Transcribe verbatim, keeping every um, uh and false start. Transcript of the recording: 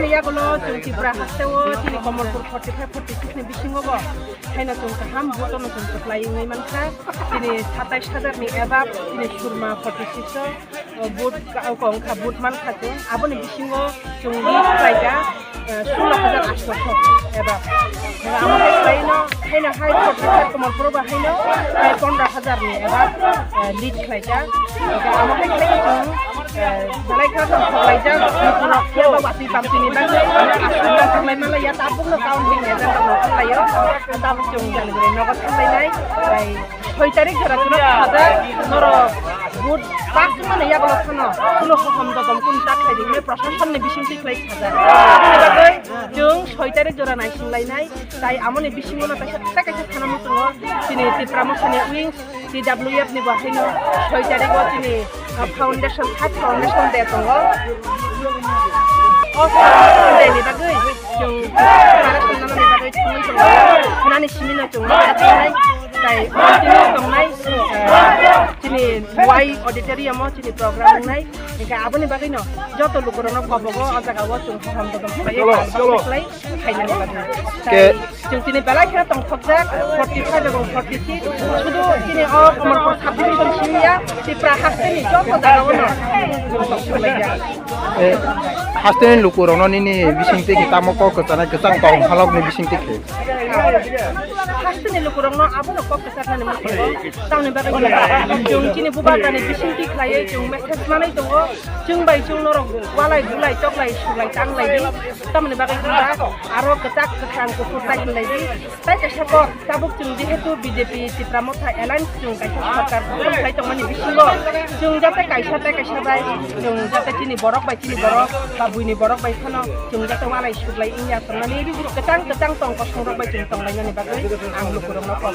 Yagulo chwng Tripura hasteo chini Kamalpur forty five forty six ni bisingo bo haino chwng kaham vote no chwng kwplai wngwi mankha. Chini satais hajar ni above chini Surma forty six o, o, vote ka-, o, wngkha, vote mankha chwng. Aboni bisingo chwng lead khlaikha, eh, sullo hajar atsho above. Abo hai khlaino, haino hai forty five Kamalpur bo haino, eh, pondro hajar ni above, eh, lead khlaikha. Hingkhe amo hai khlai chwng, eh, belai kheno tongthok laijak, Tripura phiya ba watwi pamtwini bagwi, aswk tongthok lai manlaiya, tabukno counting agent rok nongkhor laio, tabuk chwng jani gwnwi nogo thanglainai, tei soi tarik jora chwngno khajak, norok vote pass mani yagulo phano, kuno hohom dodom kunu ta khlai di, hwnwi proshasonni bisingtwi khlai khajak. Aboni bagwi chwng soi tarik jora naisinglainai, tai amoni bisingono kaisa, kaisa, kaisa sana muchungo, chini Tipra Mothani wings, T W F ni bo haino soi tarik o chini, uh, foundation, third foundation day tongo. O foundation day ni bagwi chwng preparation nanani bagwi thangwi tongo. Nani simi no chwng ma thangwi tai continue tongnai, uh, chini Y auditorium o chini program wngnai. Hingkhe aboni bagwino joto lukurokno kobogo o jaga o chwng hohom dodom khlaiwi cholo, cholo. Khlai khainani bagwi. Ke- Tai Chwng tini belai kheno tongthokjak, forty five ebong forty six. Sudu chini o Kamalpur subdivision simi ya, Tipra hasteni joto jagao no tongthok laijak. Eh, hasteni lukurokno nini bisingtwi khe tamo kok kwchanai kwchang tong halokni bisingtwi khe? Hasteni lukurokno abono kok kwcharnani muchungo. Tamni bagwi chwng chini bubagrani bisingtwi khlaiwi chwng message manwi tongo. Chwng bai chwng norok walai bulai toklai suklai tanglai di. Tamni bagwi chwng aro kwchak kwchang kuphur tai hinlai di. Tai kaisa kok, tabuk chwng jehetu B J P Tipra Motha Alliance chwng kaisa sorkar gothonkhlai tongmani bisingo chwng jate kaisa tai kaisa bai chwng jate chini borok bai chini borok ba buini borok bai phano chwng jate walai suklai wngya tongnani kwchang kwchang tong kosong rok bai chwng tonglainani bagwi ang lukurokno kok.